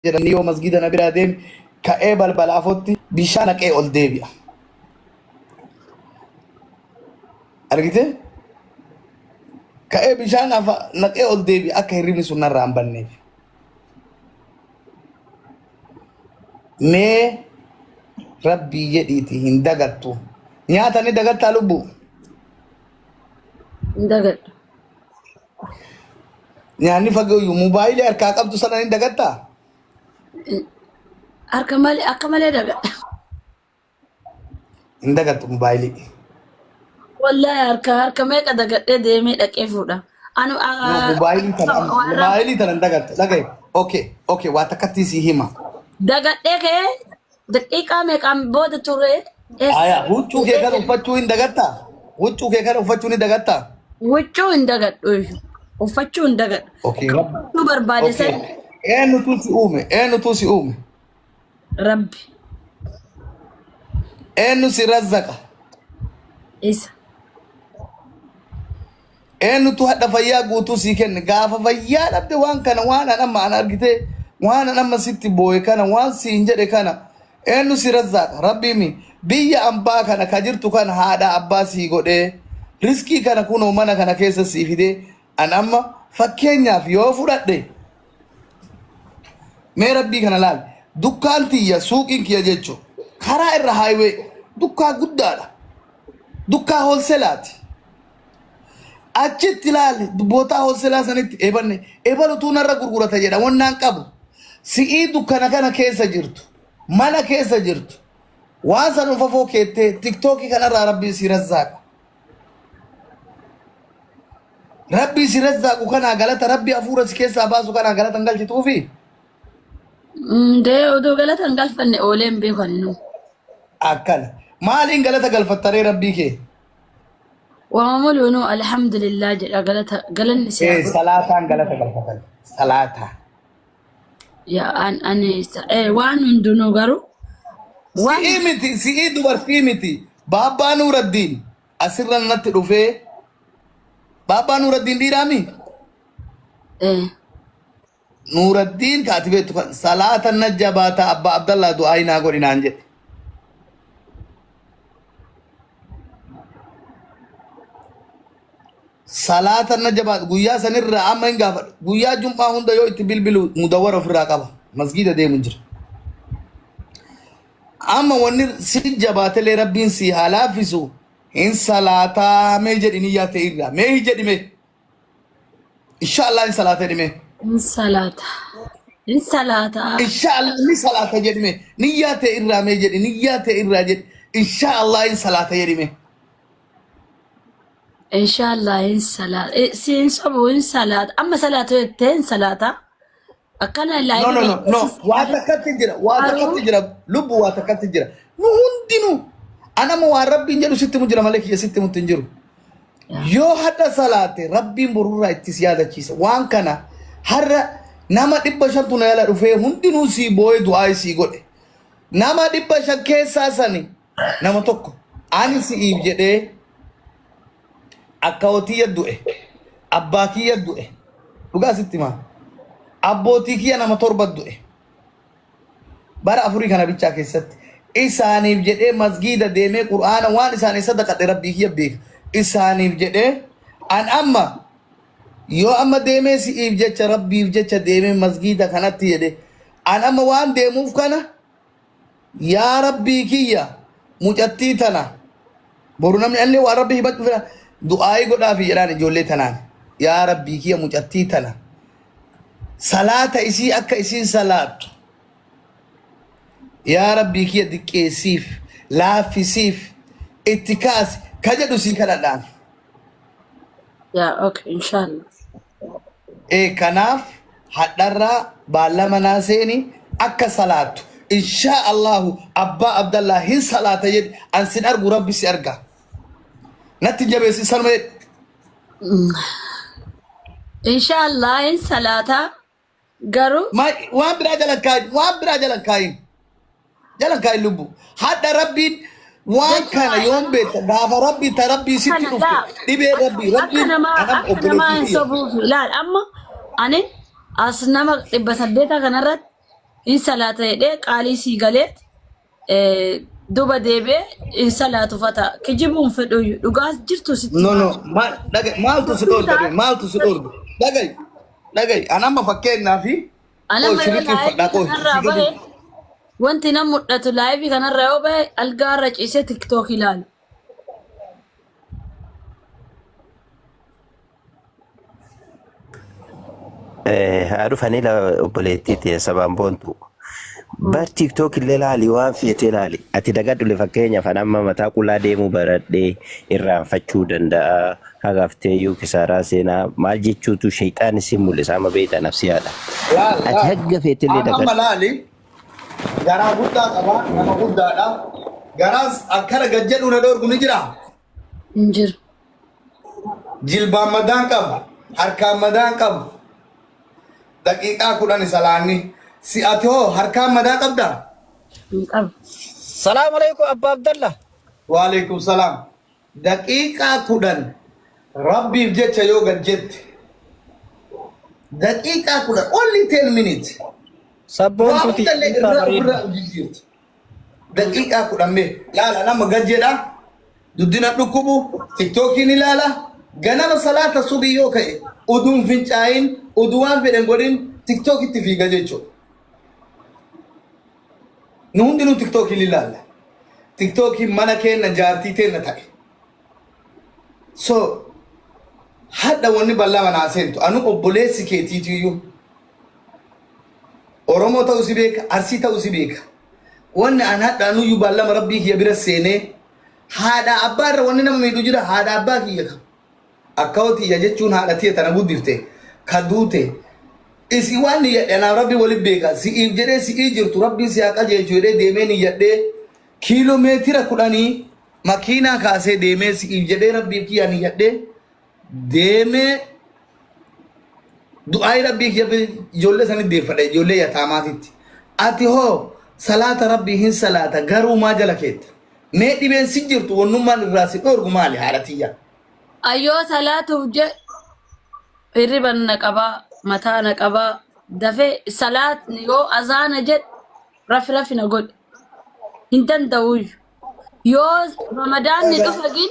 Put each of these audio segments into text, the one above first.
Jedhanii yoo masgiida na biraa deeme ka'ee balbala afotti bishaan naqee ol deebi'a. Argite? Ka'ee bishaan afa naqee ol deebi'a akka hirribni sun narraa hin banneef. Mee rabbii jedhiiti hin dagattu. Nyaata ni dagattaa lubbuu? Hin dagadhu. Nyaanni fagooyyu mobaayilii harkaa qabdu sana ni dagattaa? Harka malee akka malee dagadha. Hin dagattu mobaayilii. Wallaahi harka harka meeqa dagadhee deemee dhaqee fuudha. Anu No, mobaayilii tana amma mobaayilii tana hin dagattu. Dhaga'i. Okay, okay, waa takkatti sii hima. Dagadhee ka'ee daqiiqaa meeqaan booda ture. Aya, huccuu kee kana uffachuu hin dagattaa? Huccuu kee kana uffachuu ni dagattaa? Huccuu hin dagadhu. Uffachuu hin dagadhu. Okay, rabbi. Uffachuu barbaade Okay. san Eenyutu si uume? Eenyutu si uume? Rabbi Eenyu si razzaqa? isa. Eenyutu hadha fayyaa guutuu sii kenne? Gaafa fayyaa dhabde waan kana waan an amma an argitee waan an amma sitti booye kana waan siin jedhe kana eenyu si razzaaqa? Rabbiimi biyya ambaa kana ka jirtu kana haadha abbaa sii godhee riskii kana kunoo mana kana keessa sii fidee an amma fakkeenyaaf yoo fudhadhe mee rabbii kana laal dukkaan tiyya suuqiin kiyya jechuun karaa irra haayiwee dukkaa guddaadha dukkaa hoolselaati. Achitti ilaali bootaa hoolselaa sanitti eebanne ebalutuu narra gurgurata jedha wannaan qabu. Si'ii dukkana kana keessa jirtu mana keessa jirtu waan san ufafoo keettee tiktookii kanarraa rabbiin si razzaaqa. Rabbii si razzaaqu kanaa galata rabbii hafuura si keessaa baasu kanaa galata hin galchituufi. Dee odoo galata hin galfanne oolee hin beeku ani nuu. Akkana. Maaliin galata galfattaree rabbii kee? Wama muluunuu alhamdulillah jedha galata galanni si haa Ee godhu. salaataan galata galfatan. Salaataa. Yaa an ani waan hundinuu garuu waan Si'ii miti si'ii dubartii miti. Baabbaa Nuuraddiin asirra natti dhufee Baabbaa Nuuraddiin dhiiraami? eh, Nuuraddiin ka ati beektu kan salaata na jabaata abbaa Abdallaa du'aa naa godhi naan jedhe. Salaata na jabaata guyyaa sanirraa amma hin gaafadhu. Guyyaa jum'aa hunda yoo itti bilbilu mudawwara ofirraa qaba. Masgiida deemu jira. Amma wanni si jabaatelee rabbiin si haa laaffisu hin salaataa mee jedhi niyyaa ta'e irraa mee hin jedhi mee. Inshallah hin salaata jedhi mee. hin salaata. Hin salaata. Inshallah ni salaata jedhi mee. Niyyaa ta'e irraa mee jedhi niyyaa ta'e irraa jedhi. Inshallah hin salaata jedhi mee. Inshallah hin salaata. Si hin sobu hin salaata. Amma salaatu jettee hin salaata. Akkana No, no, no, no. Waa takkatti jira. Waa takkatti jira. Lubbu waa takkatti jira. Nu hundinuu. Anama waan rabbiin jedhu sitti mu jira malee kiyya sitti mutti hin jiru. Yoo hadha salaate rabbiin borurraa itti si yaadachiisa. Waan kana har'a nama 500tu na jala dhufee hundinuu sii boo'ee du'aa sii godhe. Nama 500 keessaa sani nama tokko ani si'iif jedhee Akkawoo tiyya du'e. Abbaa kiyya du'e. Dhugaa sitti himaa. Abbootii kiyya nama torba du'e. Bara afurii kana bichaa keessatti. Isaaniif jedhee masgiida deemee qur'aana waan isaanii sadaqadhe rabbii kiyya beeka. Isaaniif jedhee an amma yoo amma deemee si'iif jecha rabbiif jecha deemee masgiida kanatti jedhe an amma waan deemuuf kana Yaa rabbii kiyya mucattii tana boru namni allee waan rabbi himachuu fedha du'aayii godhaafi jedhaan ijoollee tanaan yaa rabbii kiyya mucattii tana salaata isii akka isiin salaattu yaa rabbii kiyya diqqeessiif laaffisiif itti kaasi ka jedhu sii kadhadhaan. Yaa okay inshallah. Ee kanaaf hadharraa baallama naa seeni akka salaattu inshaa Allahu abbaa Abdallaa hin salaata jedhi an sin argu rabbi si arga natti hin jabeessin sanuma jedhi. Inshallah hin salaata garuu Waan biraa jalan kaayin waan biraa jalan kaayin jalan kaayin lubbu hadha rabbiin waan kana yoom beekta gaafa rabbi ta rabbii sitti kana dhufte laa dhibee rabbii akka rabbiin namaa anam akka namaa obboleettii hin tiyya sobuuf ilaal amma ani as nama 800 kanarratti Hin salaata jedhee qaalii sii galeet duba deebi'ee hin salaatu fata. Kijibuun fedhuyyuu dhugaas jirtu sitti No, no. himaa. Maal dhaga'i, maaltu si Dubbii dhoorga? taate Maaltu si dhoorga? Dhaga'i, dhaga'i. An amma fakkeenyaa fi qoy Anamma yoo sirriitti laayivii uffadhaa qoy kanarraa si gadi. bahe wanti nan mul'atu laayivii kanarraa yoo bahe algaarra ciisee tiktook ilaala. Haa dhufanii obboleettii tee sabaan boontu. Bar TikTok illee laali waan feete laali. Ati dagadhule fakkeenyaaf an amma mataa qullaa deemuu baradhee irraanfachuu danda'a. Hagaftee iyyuu kisaaraa seenaa maal jechuutu shayxaan isin mul'isa amma beekta nafsiyaadha. Laal, Ati laal. hagga feete illee An amma dagadhu. laali garaa guddaa qaba, nama guddaadha. Garaas akkana gad jedhu na dhoorgu ni jira. Hin jiru. Jilbaan madaan qabu, harkaan madaan qabu. Daqiiqaa 10 salaanni. Si ati hoo harkaan madaa qabdaa? Hin qabu. Salaam alaikum Abba Abdallah. Waalaikum salaam. Daqiiqaa 10 Rabbiif jecha yoo gad jette. Daqiiqaa 10, only 10 minutes. Waa Sabboontuti hundallee intaa irraa bareeddu. ofirraa jijjiirti. Daqiiqaa 10 mee laala nama gad jedha duddina dhukkubu tiktookiin ilaala ganama salaata subii yoo ka'e uduun fincaayin uduu waan fedhen godhin tiktookitti fiiga jechuudha. Nu hundinuu tiktookiin ilaalla. Tiktookiin mana keenna jaartii teenna ta'e. So hadha wanni bal'aa manaa seentu anu obboleessi keetiitiyyuu Oromoo ta'uu si beeka, Arsii ta'uu si beeka. Wanni an hadha anuyyuu baallama rabbii kiyya bira seenee haadha abbaa irra wanni nama miidhu jira haadha abbaa kiyya ka. Akkawoo tiyya jechuun haadha tiyya tana guddifte ka duute isi waan niyyadhe anaaf rabbi wali beeka si'iif jedhee si'ii jirtu rabbiin si haa qajeelchu jedhee deemee niyyadhee kiiloo meetira 10 makiinaa kaasee deemee si'iif jedhee rabbiif kiyya niyyadhee deemee du'aayii rabbii kiyya ijoollee sanitti deeffadha ijoollee yataamaatitti. Ati hoo salaata rabbii hin salaata garuu maa jala keetta? Mee dhibeen si jirtu wannummaan irraa si dhoorgu maali haadha tiyya? Ayyoo salaatuuf jedhu hirriban na qabaa mataa na qabaa dafee salaatni yoo azaana jedhu rafi rafi na godhe hin danda'uuyyu. Yoo ramadaanni dhufe gin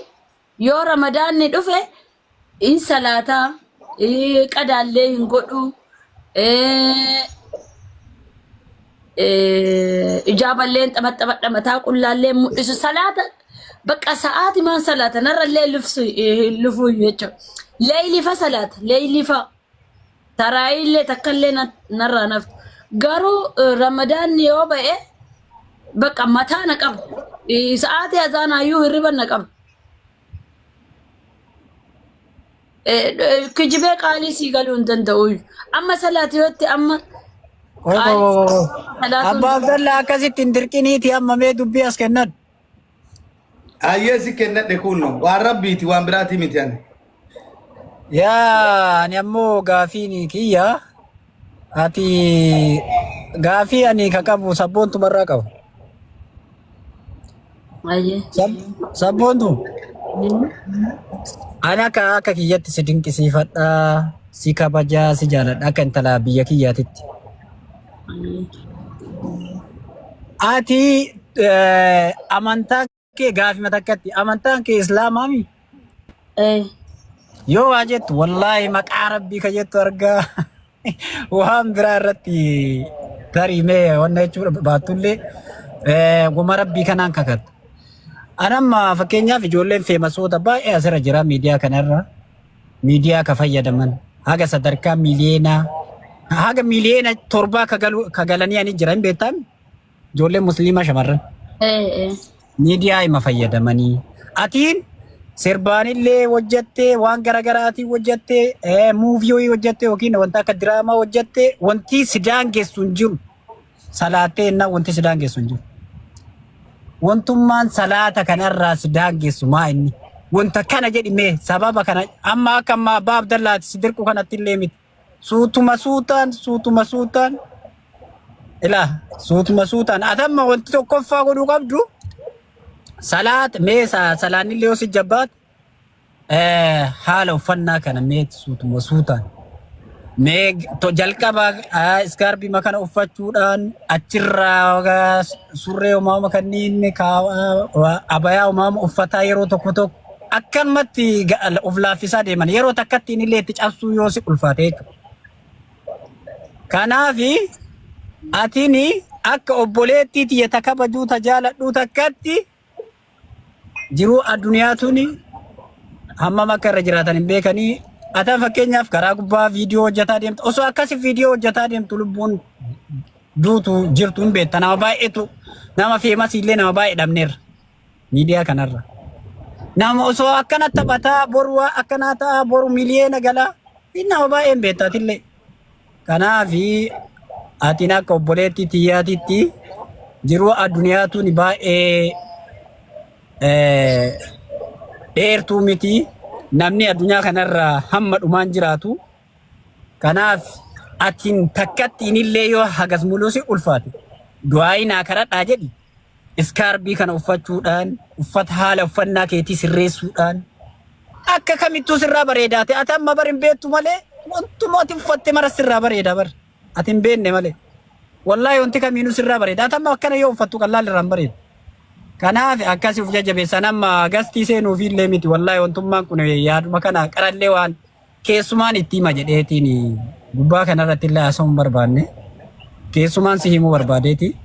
yoo ramadaanni dhufe hin salaataa qadaallee hin godhu ijaaballee hin xabaxabadha mataa qullaallee hin mul'isu salaata bakka sa'aati maan salaata narrallee lufsu hin lufuu jechuudha. Leeylifa salaata leeylifa taraayiillee takkallee narraa naftu garuu ramadaanni yoo ba'e bakka mataa na qaba sa'aatii azaanaayyuu hirriba na qaba. Kijibee qaalii sii galuu hin danda'u. Amma salaati yootti amma Qoy qoy qaalii qoy qoy. salaatuu hin Abbaa Abdallah akkasitti hin dirqiniiti amma mee dubbii as kennan. Ayyee si kennadhe kunno waan rabbiiti waan biraatii miti ani. Yaa ani ammoo gaafiin kiyya ati gaafii ani ka qabu sabboontumarraa qaba. Ayyee. Sabboontu ani akka kiyyatti si dinqisiifadha, si kabajaa, si jaaladha akka intala biyya kiyyaatitti. Ati amantaa kee gaafima takkatti amantaan kee islaamaami? Eh. Yoo waa jettu wallaahi maqaa rabbii ka jettu argaa waan biraa irratti tarii mee wanna jechuu baattullee goma rabbii kanaan kakatta. Anamma fakkeenyaaf ijoolleen feemasoota baay'ee asirra jira miidiyaa kanarra miidiyaa ka fayyadaman haga sadarkaa miiliyoonaa haga miiliyoona 7 ka galanii ani jira hin beektaami ijoolleen musliimaa shamarran. Eh eh. Miidiyaa ima fayyadamanii. Atiin sirbaanillee hojjattee waan garaagaraatiin hojjattee muuvii wayii hojjattee yookiin wanta akka diraamaa hojjattee wanti si daangessu hin jiru. Salaattee ennaa wanti si daangessu hin jiru. Wantummaan salaata kanarraa si daangessu maa inni? Wanta kana jedhi mee sababa kana amma akka amma abbaa Abdallaati si dirqu kanatti illee miti. Suutuma suutaan suutuma suutaan ilaa suutuma suutaan atamma wanti tokkoffaa godhuu qabdu salaat mee salaannillee yoo si jabbaate haala uffannaa kana mee suutuma suutaan Mee to jalqaba iskaarbii kana uffachuudhaan achirraa surree uumama kanneen abayaa uumama uffataa yeroo tokko tokko akkanumatti of laaffisaa deeman yeroo takkatti illee itti cabsuu yoo si ulfaate jechuudha. Kanaafi atini akka obboleettii tiyya ta kabajuu ta jaaladhuu takkatti jiruu addunyaa tuni hammam akka irra jiraatan hin beekanii. Atan fakkeenyaaf karaa gubbaa viidiyoo hojjetaa deemtu, osoo akkasi viidiyoo hojjetaa deemtu lubbuun duutu jirtu hin beekta. Nama baay'eetu, nama famous illee nama baay'ee dhabneerra miidiyaa kanarra. Nama osoo akkana taphataa boru waa akkanaa ta'a, boru miliyeena galaa nama baay'ee hin beekta atillee. Kanaafi atiin akka obboleettii tiyyaatitti jiruu addunyaa tuni baay'ee dheertuu miti. Namni addunyaa kanarra hamma dhumaan jiraatu. Kanaaf atiin takkattiin illee yoo hagas muluusi ulfaate, du'aayi naa kadhadhaa jedhi. Iskaarbii kana uffachuudhaan, uffata haala uffannaa keetii sirreessuudhaan akka kamittuu sirraa bareedaa ta'e. Ati amma bar hin beektu malee wantuma ati uffatte mara sirraa bareeda bar. Ati hin beekne malee. Wallaahi wanti kamiinuu sirraa bareeda. Ati amma akkana yoo uffattu qallaan irraa hin bareedu. Kanaaf akkasi of jajjabeessan. Amma gastii seenuufi illee miti, wallaahi wantummaan kun yaaduma kana qarallee waan keessumaan itti hima jedheetiin gubbaa kanarratti illee haasa'uu hin barbaanne, keessumaan si himuu barbaadeeti.